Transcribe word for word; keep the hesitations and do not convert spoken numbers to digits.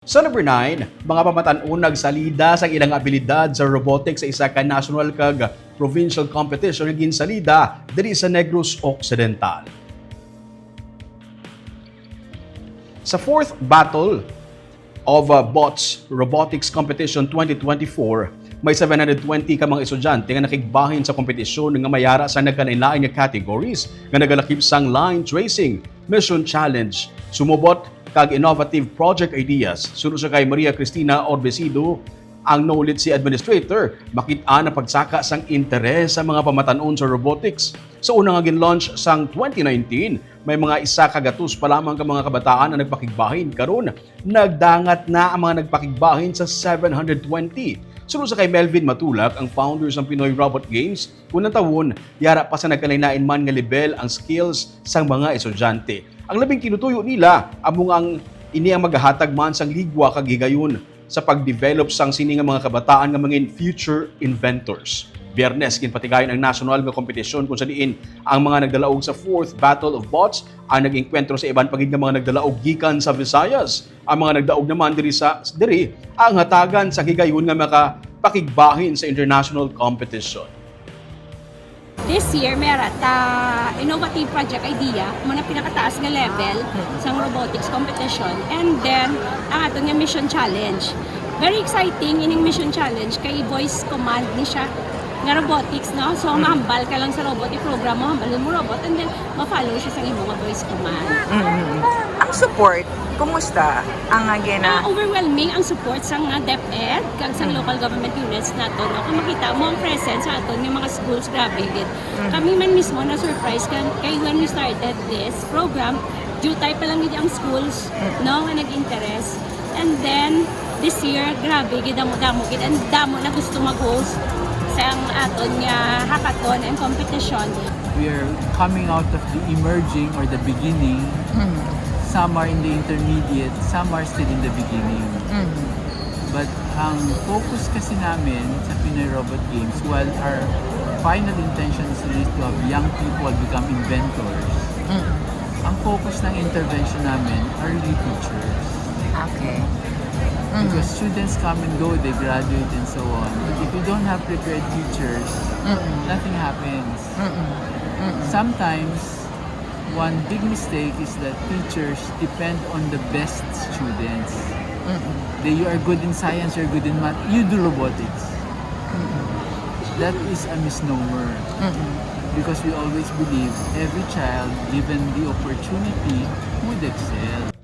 Sa number nine, mga pamatan-on nagsalida sang ilang abilidad sa robotics sa isa ka national kag provincial competition nga ginsalida diri sa Negros Occidental. Sa fourth Battle of uh, Bots Robotics Competition twenty twenty-four, may seven hundred twenty ka mga estudyante nga nakigbahin sa kompetisyon nga may ara sa nagkalain-lain nga categories nga nagalakip sang line tracing, mission challenge, sumubot kag innovative project ideas. Suno sa kay Maria Cristina Orbesido, ang Knowledge Administrator, makit-an ang pagsaka sang interes sa mga pamatan-on sa robotics. Sa una nga gin-launch sang twenty nineteen, may mga isa ka gatos pa lamang ka mga kabataan ang nagpakigbahin. Karon, nagdangat na ang mga nagpakigbahin sa seven hundred twenty. Suno sa kay Melvin Matulak, ang founder sang Pinoy Robot Games, kung natawon, yara pa sa nagkalain-lain man nga level ang skills sang mga estudyante. Ang labing tinutuyo nila amo nga ang ini ang magahatag man sang ligwa kag higayon sa pag-develop sang sini nga mga kabataan nga mangin future inventors. Biyernes, ginpatigayon ang national nga kompetisyon kung sa diin ang mga nagdalaog sa fourth Battle of Bots ang nag-engkwentro sa iban pa gid nga mga nagdalaog gikan sa Visayas. Ang mga nagdaog naman diri sa diri ang hatagan sa higayon nga makapakigbahin sa international competition. This year, may ara ta innovative project idea, mo na pinakataas nga level sang robotics competition. And then, ang aton nga mission challenge. Very exciting ining mission challenge kay voice command ni siya nga robotics, no? So, mahambal ka lang sa robot, i-program mo, hambalon mo robot, and then ma-follow siya sa imo nga voice command. Mm. Ang support, kumusta? Ang nga gina- Ah, overwhelming ang support sa nga DepEd kag sa local government units nato, no? Kung makita mo ang presence sa aton nga mga schools, grabe gid. Kami man mismo na surprise kan kay when we started this program, jutay pa lang gid ang schools, no, nga nag-interest. And then this year, grabe gid, damo-damo gid, and damo na gusto mag-host sa ang aton nga hackathon and competition. We are coming out of the emerging or the beginning. Some are in the intermediate, some are still in the beginning. But ang focus kasi namin sa Pinoy Robot Games, while our final intention is really to have young people become inventors, ang focus ng intervention namin are really teachers. Okay. Because students come and go, they graduate and so on. But if you don't have prepared teachers, nothing happens. Sometimes, one big mistake is that teachers depend on the best students. They, you are good in science, you're good in math, you do robotics. That is a misnomer. Because we always believe every child, given the opportunity, would excel.